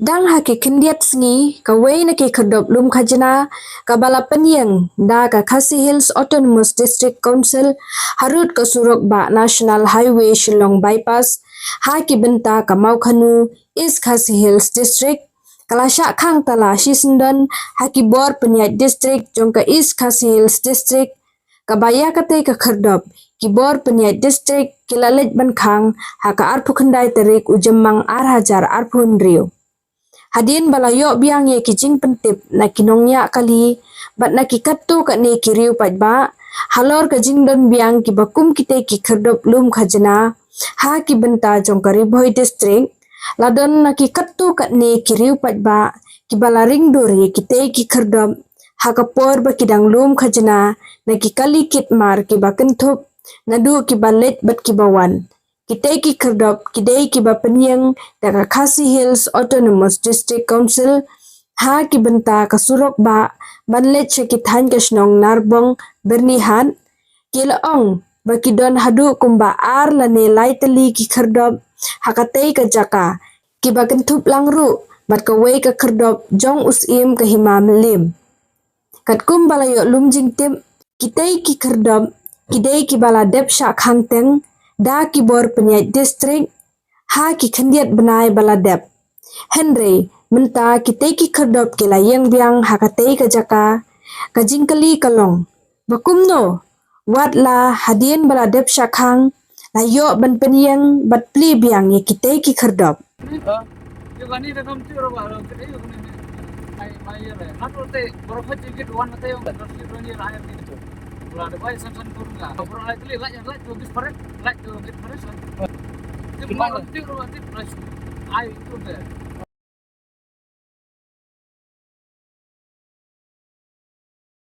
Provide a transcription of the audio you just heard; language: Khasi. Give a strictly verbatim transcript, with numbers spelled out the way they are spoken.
Dang ha ki khyndiat sngi, kawei na ki khyrdop lum khajna kaba la pynïeng da ka Khasi Hills Autonomous District Council harud ka surok bah National Highway Shillong Bypass ha ki bynta ka Mawkhanu, East Khasi Hills District, ka la shah khang tala shisyndon ha ki bor pynïaid district jong ka East Khasi Hills District, kaba ïa katei ka khyrdop ki bor pynïaid district ki la leit ban khang ha ka arphew khyndai tarik u Jymmang ar hajar arphew hynriew. Hadien ba la ïoh biang ïa ki jingpyntip na ki nongñiah kali bad na ki katto katne ki riew paidbah halor ka jingdon biang kiba kum kitei ki khyrdop lum khajna ha ki bynta jong ka Ri Bhoi District, la don na ki katto katne ki riew paidbah kiba la ring dur ïa kitei ki khyrdop ha ka por ba ki dang lum khajna na ki kali kit mar kiba kynthup naduh kiba leit bad kiba wan. Kitei ki khyrdop ki dei kiba pynïeng da ka Khasi Hills Autonomous District Council ha ki bynta ka surok bah ban leit sha ki thaiñ ka shnong Narbong Byrnihat. Ki la ong ba ki don haduh kumba ar lane lai tylli ki khyrdop ha katei ka jaka, kiba kynthup lang ruh bad kawei ka khyrdop jong u Syiem ka Hima Mylliem. Katkum ba la ïoh lum jingtip, kitei ki khyrdop ki dei kiba la dep shah khang teng da ki bor pynïaid district ha ki khyndiat bnai ba la dep. Hynrei mynta kitei ki khyrdop ki la ïeng biang ha katei ka jaka. Ka jingkylli ka long ba kumno wat la hadien ba la dep shah khang la ïoh ban pynïeng bad plie biang ïa kitei ki khyrdop.